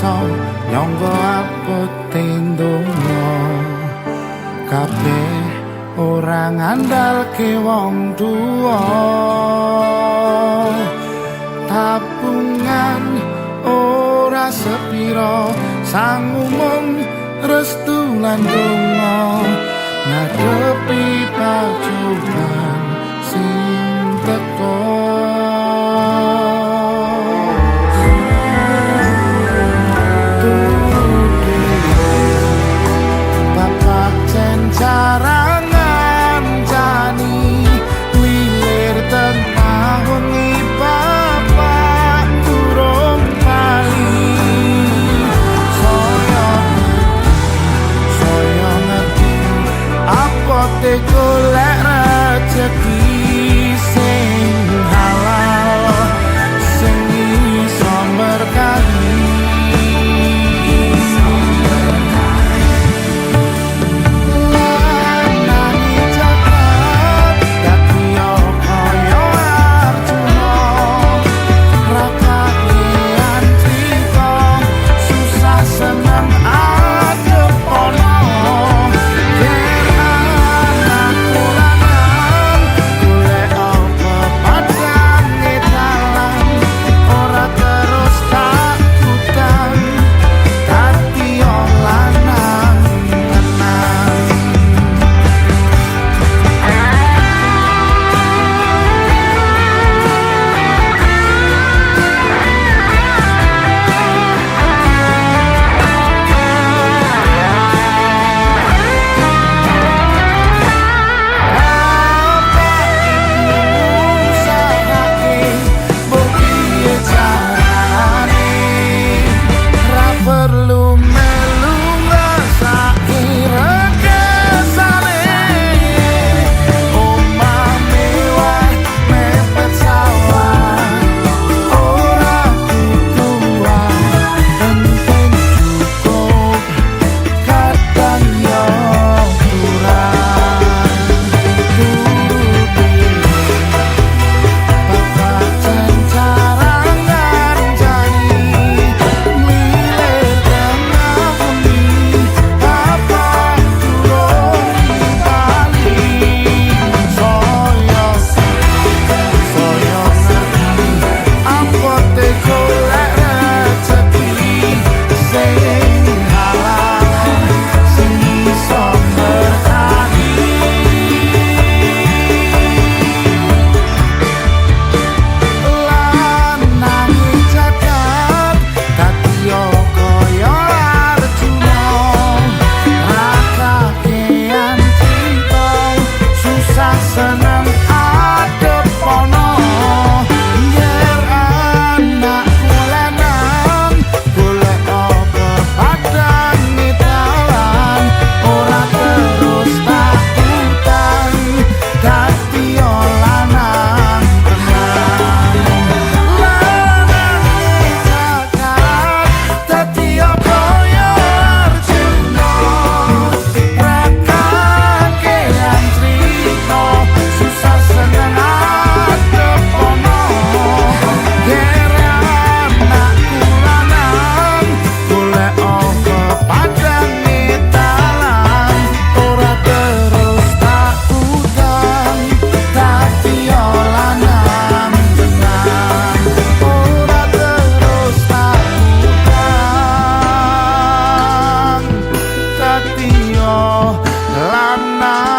iso nyangga apote donya. Kabeh ora ngandalke wong tuwa. Tabungan ora sepiro, sangu mung restu lan donga ngadepi pacoban sing teko. Bapak cencarangan jani lilir tengah wengi bapak durung bali. Saya saya ngerti apote golek rejeki sing halal sing iso berkahi. Lanangi jagat dadi kaya Arjuna, ra kakean crita susah seneng adep ana. Yen anakku lanang golek apa padange dalan, ora terus tak utang dadi lanang tenan. Bapak ibu usahake mbok piye carane, ra perlu melu ngrasake rekesane. Omah mewah mepet sawah ora kudu penting cukup kadang yo kurang. Turu dhewe bapak cencarangan jani milir tengah wengi bapak durung bali. Saya saya ngerti apote golek rejeki sing halal sing iso berkahi. Lanangi jagat dadi kaya Arjuna, ra kakean crita susah seneng adep ana. Yen anakku lanang golek apa padange dalan, ora terus tak utang dadi lanang tenan. Lanange jagat dadi kaya Arjuna, ra kakean crita susah seneng adep ana. Yen anakku lanang golek apa padange dalan, ora terus tak utang dadi lanang tenan. Ora terus tak utang dadi lanang.